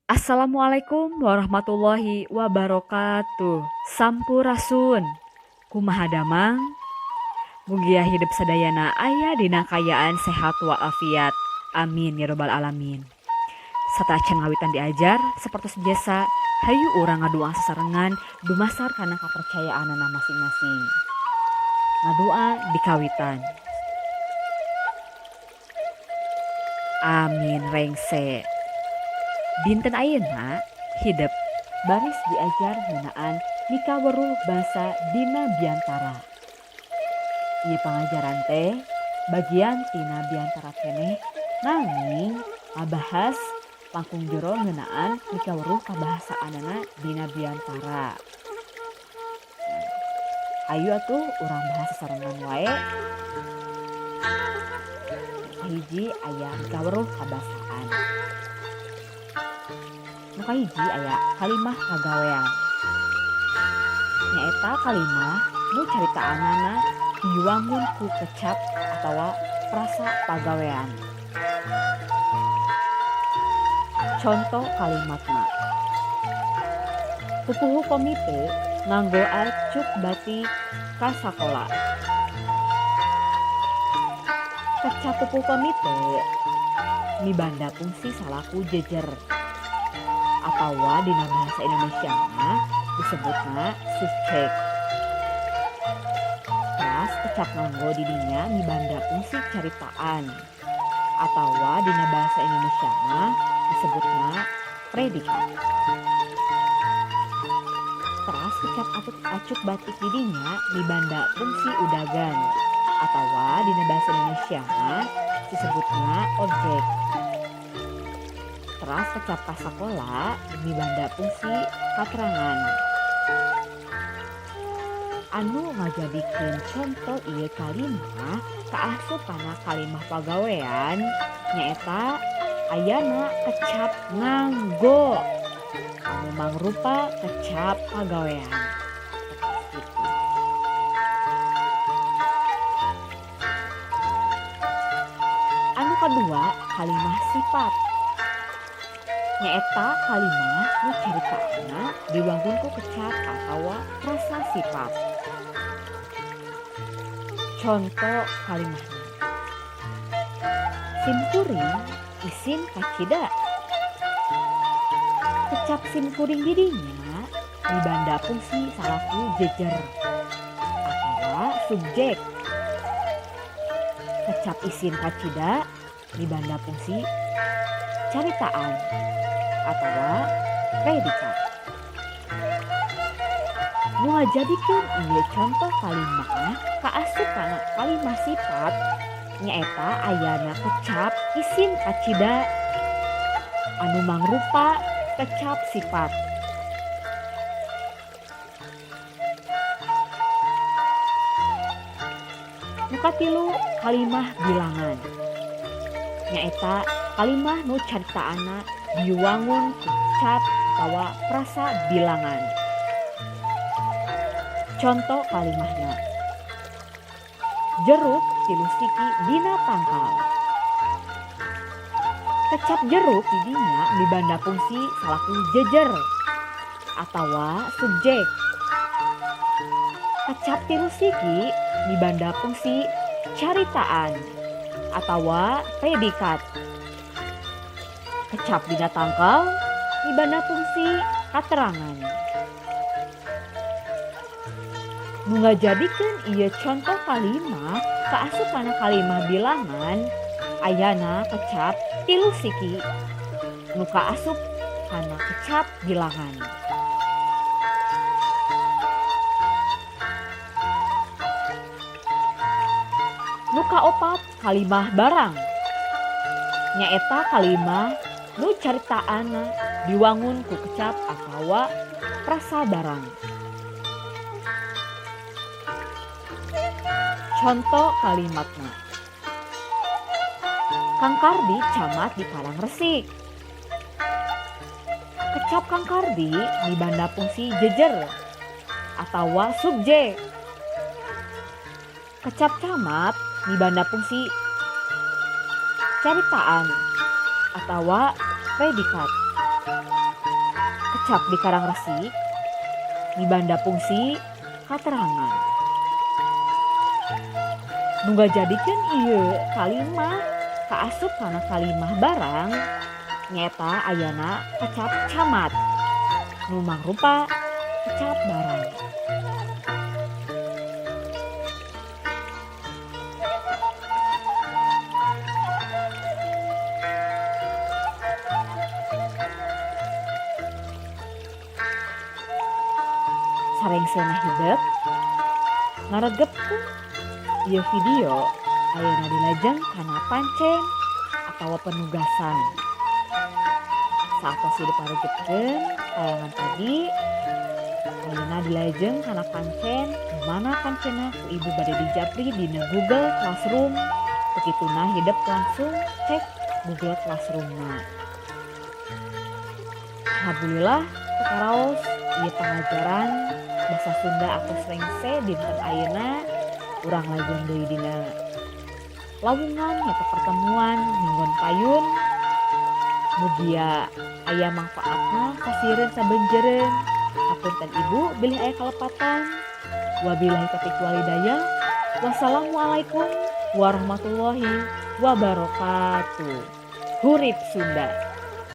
Assalamualaikum warahmatullahi wabarakatuh. Sampurasun. Kumaha damang? Mugia hidep sadayana aya dina kaayaan sehat walafiat. Amin ya robbal alamin. Sateuacan ngawitan diajar sapertos biasa hayu urang ngadoa sasarengan dumasar kana kapercayaanana masing-masing. Ngadoa dikawitan. Amin rengse. Dinten ayeuna hidep baris diajar ngeunaan mikaweruh basa dina biantara. Ieu pangajaran teh bagian tina biantara keneh nanging ngabahas langkung jero ngeunaan mikaweruh kabahasaanana dina biantara. Hayu atuh urang bahas sasarengan wae. Kahiji aya mikaweruh kabasaan. Nu kahiji aya kalimah pagawean. Nyaeta kalimah nu caritaanana diwangun ku kecap atawa frasa pagawean. Conto kalimatna. Pupuhu komite nganggo acuk batik ka sakola. Kecap pupuhu komite mibanda pungsi salaku jejer atawa dina bahasa Indonesia mah disebutna subjek. Teras kecap nganggo di dinya mibanda pungsi caritaan atawa dina bahasa Indonesia mah disebutna predikat. Teras kecap acuk batik di dinya mibanda pungsi udagan atawa dina bahasa Indonesia mah disebutna objek. Teras kecap ka sakola mibanda pungsi katerangan. Anu ngajadikeun conto ieu kalimah kaasup kana kalimah pagawean nyaeta ayana kecap nganggo anu mangrupa kecap pagawean. Kitu. Anu kadua kalimah sifat. Nyaeta kalimah nu caritaanna diwangun ku kecap atawa frasa sifat. Conto kalimahna. Simkuring isin kacida. Kecap simkuring di dinya mibanda pungsi salaku jejer atawa subjek. Kecap isin kacida mibanda pungsi caritaan atawa predikat. Nu ngajadikeun ieu conto kalimah kaasup kana kalimah sifat nyaeta ayana kecap isin kacida anu mangrupa kecap sifat. Nu katilu kalimah bilangan. Nyaeta kalimah nu caritaanna diwangun ku kecap atawa frasa bilangan. Conto kalimahna. Jeruk tilu siki dina tangkal. Kecap jeruk di dinya mibanda pungsi salaku jejer atawa subjek. Kecap tilu siki mibanda pungsi caritaan atawa predikat. Kecap dina tangkal mibanda pungsi katerangan. Nu ngajadikeun ieu conto kalimah kaasup kana kalimah bilangan ayana kecap tilu siki nu kaasup kana kecap bilangan. Nu kaopat kalimah barang. Nyaeta kalimah nu caritaanna diwangun ku kecap atawa frasa barang. Conto kalimatna. Kang Kardi camat di Karangresik. Kecap Kang Kardi mibanda pungsi jejer atawa subjek. Kecap camat mibanda pungsi caritaan atawa predikat. Kecap di Karang Resik mibanda pungsi katerangan. Nu ngajadikeun ieu kalimah kaasup kana kalimah barang nyaeta ayana kecap camat nu mangrupa kecap barang. Sarengsena hidep ngaregepkeun ieu video ayeuna dilajeng kana pancen atawa penugasan. Saatos hidep ngaregepkeun tayangan tadi ayeuna dilajeng kana pancen mana pancena ku ibu bade dijapri dina Google Classroom. Tukituna hidep langsung cek Google Classroomna. Alhamdulillah kakaraos ieu pangajaran basa Sunda atos rengse dinten ayeuna urang lajeng deui dina lawungan nyaeta pertemuan minggon payun mugia aya mangfaatna kasireun sabenjeureun. Hapunten ibu bilih aya kalepatan. Wabillahi taufiq walhidayah. Wassalamualaikum warahmatullahi wabarakatuh. Hurip Sunda.